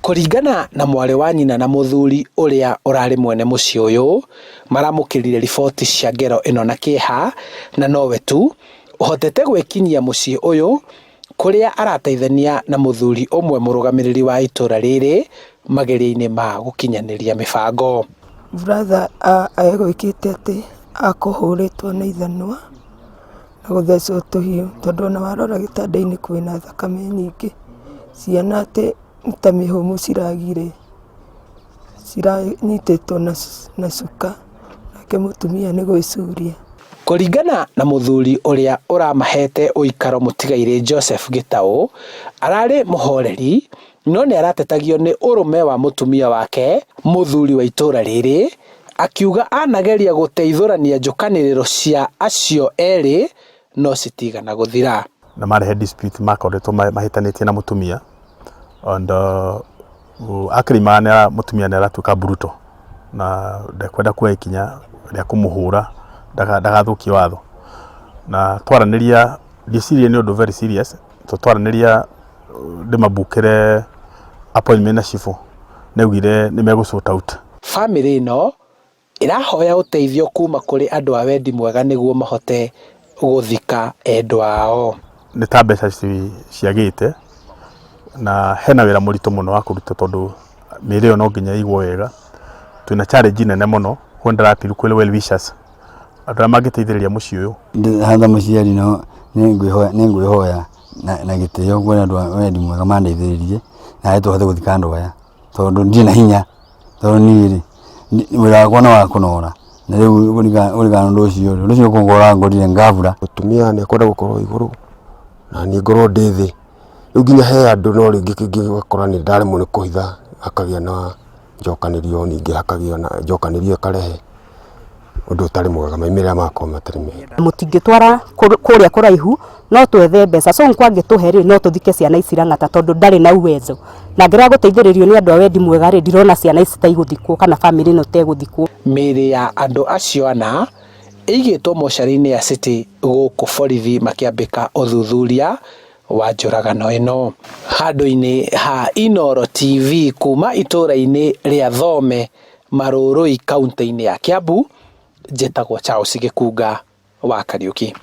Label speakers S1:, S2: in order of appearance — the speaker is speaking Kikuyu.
S1: Kũringana na mwarĩ wa nyina na mũthuri ũrĩa ũrarĩ mwene mũciĩ ũyũ, maramũkĩrire riboti cia ngero ĩno na kĩeha, na nowe tu ũhotete gwĩkinyia mũciĩ ũyũ kũrĩa arateithania na mũthuri ũmwe mũrũgamĩrĩri wa itũra rĩrĩ mageria-inĩ ma gũkinyanĩria mĩbango.
S2: Brother egwĩkĩte atĩ akũhũrĩtwo na ithanwa na gũthecwo tũhiũ, tondũ ona warora gĩtanda-inĩ kwĩna thakame nyingĩ. Ciana atĩ nĩ ta mĩhũmũ ciragire, ciranyitĩtwo na cuka, nake mũtumia nĩ gwĩcuria.
S1: Kũringana na mũthuri ũrĩa ũramahete ũikaro mũtigairĩ Joseph Gĩtaũ, ararĩ mũhoreri no nĩ aratetagio nĩ ũrũme wa mũtumia wake mũthuri wa itũra rĩrĩ, akiuga anageria gũteithũrania njũkanĩrĩro cia acio erĩ no citigana gũthira.
S3: Na marehe dispute makoretwo mahĩtanĩtie na mũtumia and akĩrĩmaga mũtumia nĩ aratuĩka brutal na ndekwenda kuoya ikinya rĩa kũmũhũra ndagathũkie watho. Na twaranĩria ndicirie nĩ ũndũ very serious to twaranĩria ndĩmabukĩre appointment na cibũ nĩ augire nĩ megũ sort out.
S1: Bamĩrĩ ĩno ĩrahoya ũteithio kuma kũrĩ andũ a wendi mwega nĩguo mahote gũthika endwa ao.
S3: Nĩ ta mbeca ciagĩte na hena wĩra mũritũ mũno wa kũruta tondũ mĩĩrĩ ĩyo no nginya ĩigwo wega. Twĩna challenge nene mũno koguo nĩ ndĩra appeal kwĩ well wishers andũ arĩa mangĩteithĩrĩria mũciĩ ũyũ.
S4: Hata mũciari no nĩ ngwĩhoya na gĩtĩo kwĩna andũ a wendi mwega mandeithĩrĩrie nawe tũhote gũthika andũ aya, tondũ ndirĩ na hinya, tondũ niĩ rĩ, wĩra wakwa nĩ wa kũnora na rĩu kũringana na ũndũ ũcio ũkũngora ngorire ngabura.
S5: Mũtumia nĩ ekwenda gũkorwo igũrũ na niĩ ngorwo ndĩ thĩ, rĩu nginya he andũ no rĩngĩ kĩngĩ ũgakora nĩ ndaremwo nĩ kũhitha, hakagĩa na njokanĩrio, ningĩ hakagĩa na njokanĩrio ĩkarehe ũndũ ũtarĩ mwega, maumĩrĩra magakorwo matarĩ mega.
S6: Mũtingĩtwara kũrĩa kũraihu, no twethe mbeca. Sonko angĩtũhe rĩ, no tũthike ciana ici Lang'ata, tondũ ndarĩ na uwezo, na angĩrega gũteithĩrĩrio nĩ andũ a wendi mwega rĩ, ndirona ciana ici ta igũthikwo kana bamĩrĩ ĩno ta ĩgũthikwo.
S1: Mĩĩrĩ ya andũ acio ana ĩigĩtwo mocarĩ-inĩ ya City gũkũ borithi makĩambĩka ũthuthuria wa njũragano ĩno. Handũ-inĩ ha Inooro TV kuma itũra-inĩ rĩa Thome, Marũrũi, kaunti-inĩ ya Kiambu, njĩtagwo Charles Gĩkunga wa Kariũki.